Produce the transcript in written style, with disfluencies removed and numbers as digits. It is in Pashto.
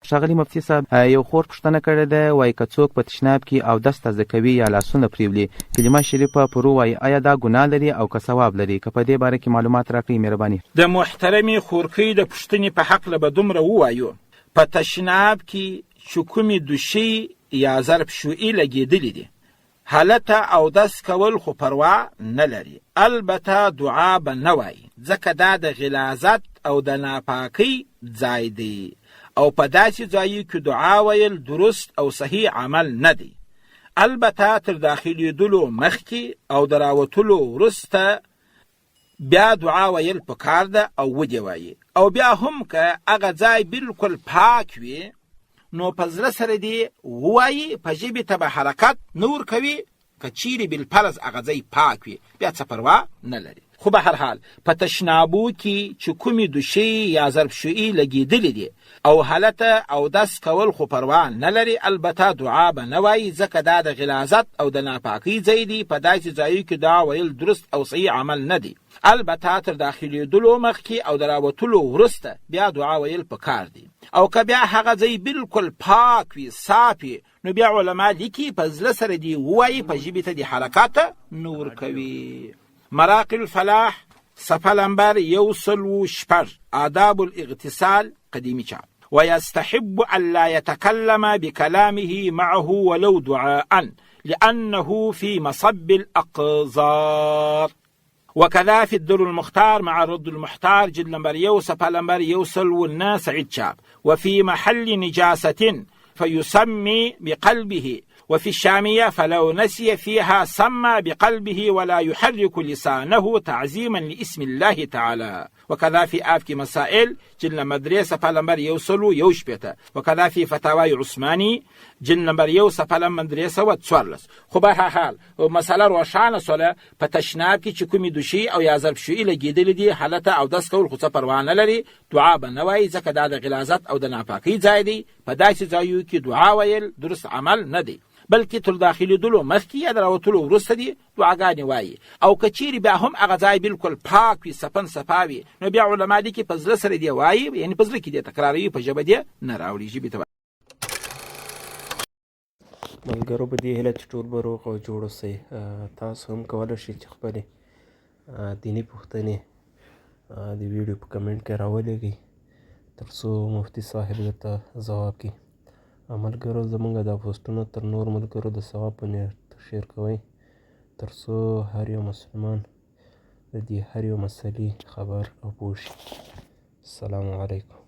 ښاغلی مفتي صاحب یو خور پوښتنه کړې ده، وایي که څوک په تشناب کې اودس تازه کوي یا لاسونه پریولي کلمه شریفه پر ووایي ایا دا ګناه لري او که ثواب لري؟ که په دې باره کې معلومات راکړئ مهرباني. د محترمې خورکۍ د پوښتنې په هکله به دومره ووایو، په تشناب کې چې کومې دوشۍ یا ظرف شویي لګېدلي دي هلته اودس کول خو پروا نه لري، البته دعا به نه وايي، ځکه دا د غلاظت او د ناپاکۍ ځای دی او په داسې ځایو کې دعا ویل درست او صحیح عمل نه دی. البته تر داخلېدلو مخکې او د راوتلو وروسته بیا دعا ویل پکار ده او ودې وایي. او بیا هم که هغه ځای بالکل پاک وي نو په زړه سره دې ووایي، په ژبې ته به حرکت نه ورکوي. که چیرې بالفرض هغه ځای پاک وي بیا څه پروا نه لري. خو به هر حال په تشنابو کې چې کومې دوشۍ یا ظرف شویي لګېدلې دي او هلته اودس کول خو پروا نه لري، البته دعا به نه وایي، ځکه دا د غلاظت او د ناپاکۍ ځای دی، په داسې ځایو کې دعا ویل درست او صحیح عمل نه دی، البته تر داخلېدلو مخکې او د راوتلو وروسته بیا دعا ویل پکار دي. او که بیا هغه ځای بالکل پاک وي، صاف وي، نو بیا علما لیکي په زړه سره دې ووایي، په ژبې ته دې حرکت نه ورکوي. مراقي الفلاح صفحه لمبر 106، آداب الاغتسال، قدیمی چاپ. ويستحب ألا يتكلم بكلامه معه ولو دعاء لأنه في مصب الأقذار. وكذا في الدر المختار مع رد المحتار جلد لمبر 1 صفحه لمبر 109 سعيد چاپ. وفي محل نجاسة فيسمي بقلبه. وفي الشامية فلو نسي فيها سمى بقلبه ولا يحرك لسانه تعظيما لاسم الله تعالى. وكذا في آفك مسائل جلد نمبر 3 صفحه لمبر 161. وكذا في فتاوى عثماني جلد نمبر 1 صفحه لمبر 314. خو به هر حال مسله روښانه سوله، په تشناب کې چې کومې دوشۍ او یا ظرف شویي لګېدلې دي هلته اودس کول خو څه پروا نه لري، دعا به نه وایي، ځکه دا د غلاظت او د ناپاکۍ ځای دی، په داسې ځایو کې دعا ویل درست عمل نه دی، بلکې تر داخلېدلو مخکې یا د راوتلو وروسته دي دعاګانې وایي. او که چیرې بیا هم هغه ځای بالکل پاک وي، سپن صفا وي، نو بیا علما لیکي په زړه سره دې وایي، یعنې په زړه کې دې تکراروي، په ژبه دې نه راوړي، ژبې ته. ملګرو په دې هیله چې ټول به روغ او جوړ اوسئ. تاسو هم کولی شئ چې خپلې دیني پوښتنې د ویډیو په کمنټ کې راولېږئ تر څو مفتي صاحب درته ځواب کړي. ملګرو زمونږ دا پوسټونه تر نور ملګرو د ثواب په نیت شیر کوئ تر څو هر یو مسلمان د دې هر یو مسلې خبر او پوه شي. السلام علیکم.